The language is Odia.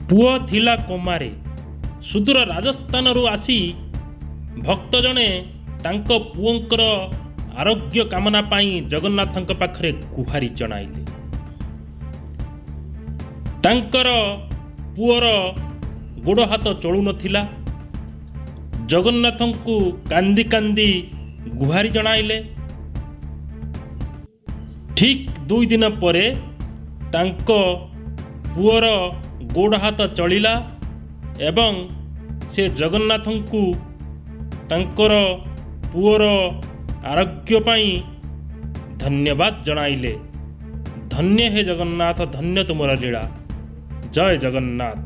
ପୁଅ ଥିଲା କୋମାରେ। ସୁଦୂର ରାଜସ୍ଥାନରୁ ଆସି ଭକ୍ତ ଜଣେ ତାଙ୍କ ପୁଅଙ୍କର ଆରୋଗ୍ୟ କାମନା ପାଇଁ ଜଗନ୍ନାଥଙ୍କ ପାଖରେ ଗୁହାରି ଜଣାଇଲେ। ତାଙ୍କର ପୁଅର ଗୋଡ଼ ହାତ ଚଳୁନଥିଲା। ଜଗନ୍ନାଥଙ୍କୁ କାନ୍ଦି କାନ୍ଦି ଗୁହାରି ଜଣାଇଲେ। ଠିକ୍ 2 ଦିନ ପରେ ତାଙ୍କ ପୁଅର ଗୋଡ଼ ହାତ ଚଳିଲା ଏବଂ ସେ ଜଗନ୍ନାଥଙ୍କୁ ତାଙ୍କର ପୁଅର ଆରୋଗ୍ୟ ପାଇଁ ଧନ୍ୟବାଦ ଜଣାଇଲେ। ଧନ୍ୟ ହେ ଜଗନ୍ନାଥ, ଧନ୍ୟ ତୁମର ଲୀଳା। ଜୟ ଜଗନ୍ନାଥ।